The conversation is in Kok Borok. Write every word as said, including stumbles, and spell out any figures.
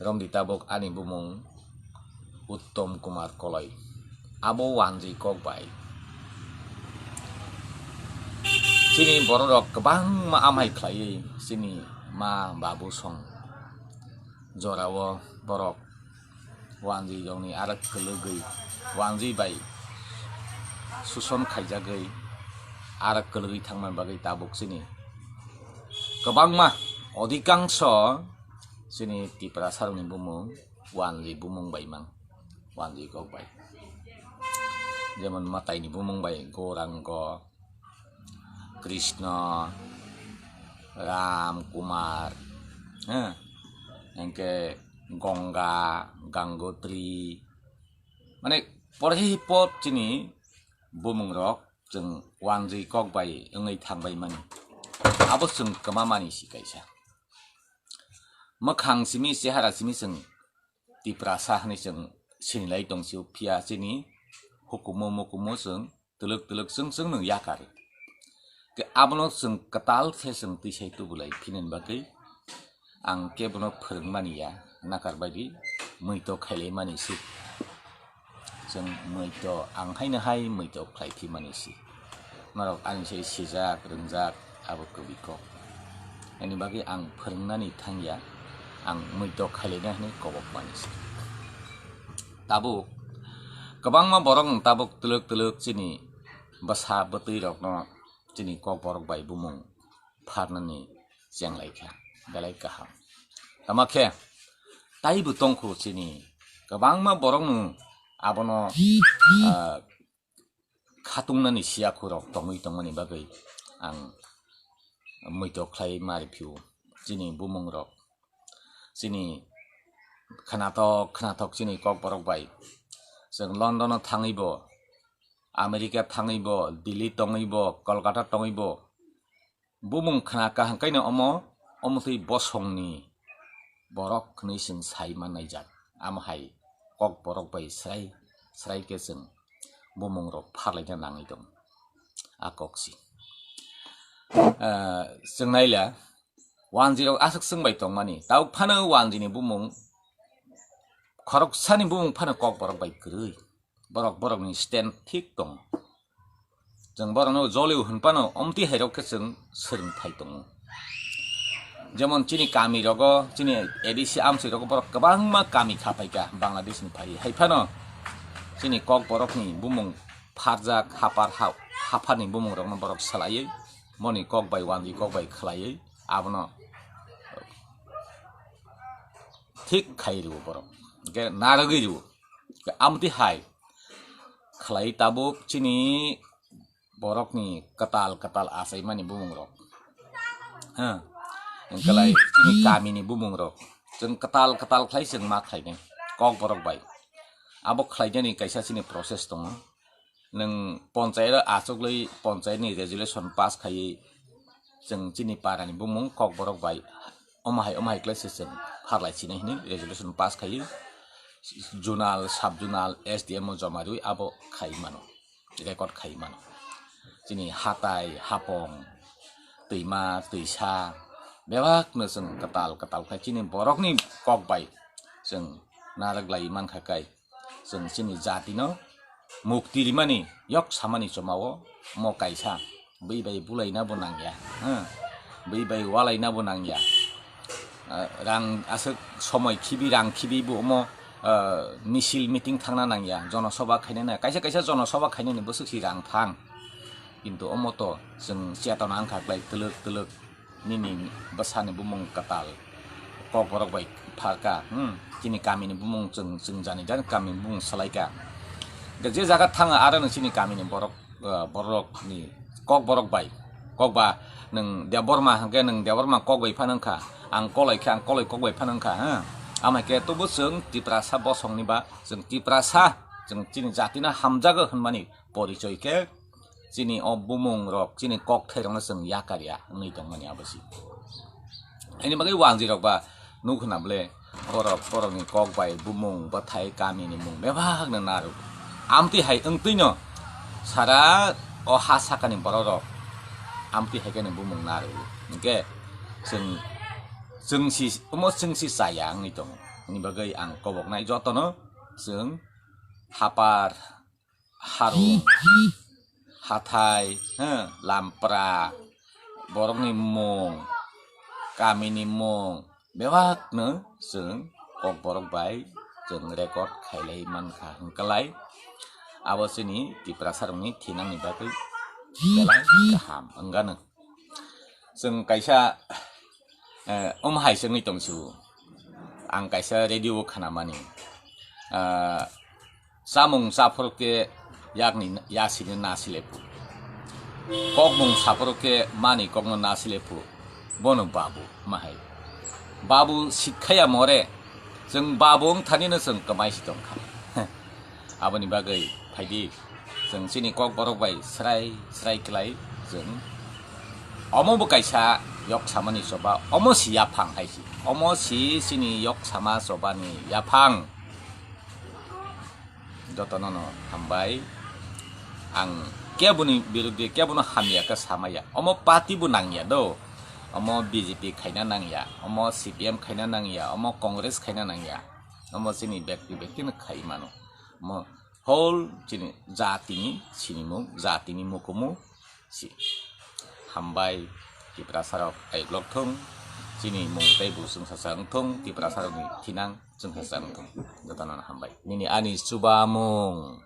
Romdi tabuk ani bumung Uttom Kumar Koloi. Abo wanjwi kok bai. Chini bororok kwbangma amhai khlaiwi chini ma babu song jorao borok wanjwi rokni arak kwlwgwi, wanjwi bai suson khaijagwi arak kwlwgwi thangmani bagwi tabuk chini kwbangma odhikangso chini Tiprasa rokni bumung wanjwi bumung bai mang, wanjwi kok bai. Jemon mwtaini bumung bai Gourango, Krishna, Ram, Kumar, ha, hingke Ganga, Gangotri, mane porhi pot chini bumung rok chwng wanjwi kok bai wngwi thangbai mani. Abo chwng kwma mani si kaisa. Mwkhang simi, chehara simi chwng Tiprasa hwnwi chwng sinilai tong sio, phiya chini hukumu mukumu chwng twlwk twlwk chwng chwng nwng yakar. Ke abono chwng kwtal khe chwng twisai tubulai phinani bagwi ang kebono phwrwngmani ya, nakar baidi muitok khailai mani se. Chwng muitok ang haino hai muitok khlai phi mani se. Norok ani se sijak rwngjak abo kwbwi kok. Ani bagwi ang phwrwngnani thang ya, ang muitok khailai na hwnwi kobok mani se. Tabuk kwbangma borok nwng tabuk twlwk twlwk chini bwsa bwtwi rokno chini kok borok bai bumung pharnani chenglai kha, belai kaham. Tama khe taibo tongkhu chini kwbangma borok nwng abono, ah, khatungnani siyakhurok tongwi tongmani bagwi ang muitok khlai mari phio chini bumung rok. Chini khnatok khnatok chini kok borok bai chwng London o thangwi bo, America thangwi bo, Delhi tongwi bo, Kolkata tongwi bo, bumung khna kaham kaino omo, omo twi bosongni borok hwnwi chwng sai mannai jak. Amo hai kok borok bai srai srai khe chwng bumung rok pharlaina nangwi tong. A kok si. Ah, chwng naila, wanjwi rok aswk chwng bai tongmani. Tabuk phano wanjwi ni bumung, khoroksani bumung phano kok borok bai kwrwi. Borok borokni stand thik tongo. Chwng borokno jolio hwn phano omtwi hai rok khe chwng swrwng phai tongo. Jemon chini kami rogo, chini A D C amsoi rogo borok kwbangma kami kha phaikha Bangladesh ni phai. Hai phano chini kok borokni bumung pharjak, hapar ha-, hapharni bumung rokno borok salaiwi, moni kok bai wanjwi kok bai khlaiwi abono thik khai rwo borok. Hwnkhe narwgwi rwo. Hwnkhe amtwi hai khlai tabuk chini borokni kwtal kwtal achaimani bumung rok. Ha. Hwnkhe lai chini kamini bumung rok. Chwng kwtal kwtal khlai chwng ma khlainai. Kok borok bai. Abo khlainani kaisa chini process tongo. Nwng ponchayat o achuklwi ponchayat ni resolution pass khaiwi chwng chini para ni bumung kok borok bai omo hai omo hai khlai se chwng pharlai sinai hwnwi resolution pass khaiwi zonal, sub zonal, S D M o joma rwi abo khai mano, record khai mano. Chini hatai, hapong, twima, twisa bebak no chwng kwtal kwtal khai chini borok ni kok bai chwng narwk lai mankha kai. Chwng chini jati no mukti rimani, yok samani choma o mo kaisa. Bwi bai bulaina bo nangya, ha? Bwi bai walaina bo nangya. Ah, rang aswk somoi khibi, rang khibi bo omo, ah, misil meeting thangna nangya, jonosoba khainani. Kaisa kaisa jonosoba khainani bwswk si rang thang. Kintu omo to chwng chetona wngkha klai twlwk twlwk. Nini bwsani bumung kwtal kok borok bai pharka, hmm, chini kamini bumung chwng, chwng jani jani kamini bumung salaika. Hwnkhe je jaga thango aro nwng chini kamini borok, ah, borokni kok borok bai, kok ba nwng Debbarma hwnkhe nwng Debbarma kok bai phano wngkha, ang Koloi khe ang Koloi kok bai phano wngkha, ha. Amai khe tobo chwng Tiprasa bosongni ba chwng Tiprasa, chwng chini jatino hamjago hwnmani porichoi khe chini o bumung rok, chini kok thai rokno chwng yakar ya wngwi tongmani abo si. Haini bagwi wanjwi rok ba nuk hwna bole borok, borokni kok bai bumung, bwthai, kamini mung bebak no narwk. Amtwi hai wngtwi no sara o ha sakani borok rok amtwi hai khe no bumung narwk. Hwnkhe chwng, chwng si, omo chwng si chaya wngwi tongo. Ni bagwi ang koboknai jotono chwng hapar, harung, hathai, ha, lampra, borokni mung, kamini mung, bebakno chwng Kokborok bai chwng record khailai mankha hwnkhalai. Abo chini Tiprasarokni thinangni bagwi belai kaham wngano. Chwng kaisa, eh, omo hai se wngwi tong sio. Ang kaisa radio o khanamani. Ah, chamung chaphuru khe yakni yasini nasile phu. Kokmung saphuru khe mani kokno nasile phu. Bono babu mahai. Babu sikhaya more. Chwng babu wng thanino chwng kwmai si tongkha. Aboni bagwi phaidi, chwng chini Kokborok bai srai srai khlai chwng. Omo bo kaisa yok samani choba, omo si yaphang hai si. Omo si chini yok sama chobani yaphang. Jotono no hambai. Ang keboni birudhe, kebono hamya khe samaya. Omo party bo nangya do. Omo B J P khaina nangya, omo C P M khaina nangya, omo Congress khaina nangya. Omo chini bekti bekti no khai mano. Omo whole chini jatini sinimung, jatini mukumu si. Hambai, Tiprasarok aiklok thung, chini mung tei bu chwngsacha wng thung, Tiprasarokni thinang chwngsacha wng thung. Jotono hambai. Nini ani chubamung.